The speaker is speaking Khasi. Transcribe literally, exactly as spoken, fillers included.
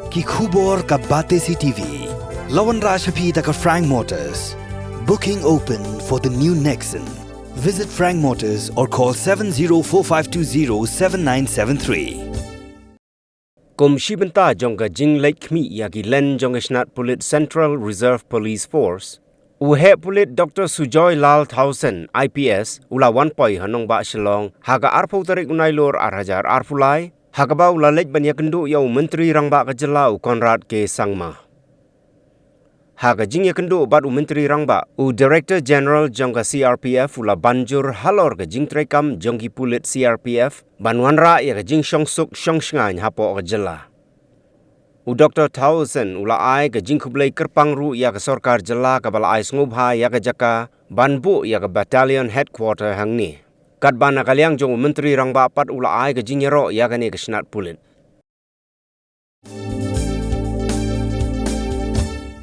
Ki khubor ka Batesi TV. La wanrah sha phi da ka Frank Motors. Booking open for the new Nexon. Visit Frank Motors or call seven zero four five two zero seven nine seven three. Kum shi bynta jong ka jingleit khmih ïa ki lane jong ka shnat pulit Central Reserve Police Force, u heh pulit Doctor Sujoy Lal Thaosen, I P S, u la wan poi ha nongbah Shillong ha ka arphew tarik u Nailur ar hajar arphew lai, ha kaba u la leit ban ïakynduh ïa u Myntri Rangbah ka jylla u Conrad K Sangma. Ha ka jingïakynduh bad u Myntri Rangbah, u Director General jong ka C R P F u la ban jur halor ka jingtreikam jong ki pulit C R P F ban wanrah ïa ka jingshongsuk shongshngaiñ hapoh ka jylla. U Doctor Thaosen u la ai ka jingkhublei kyrpang ruh ïa ka sorkar jylla kaba la ai sngewbha ïa ka jaka ban buh ïa ka Battalion Headquarter hangne. Katba na ka liang jong u Myntri Rangbah pat u la ai ka jingïaroh ïa kane ka shnat pulit.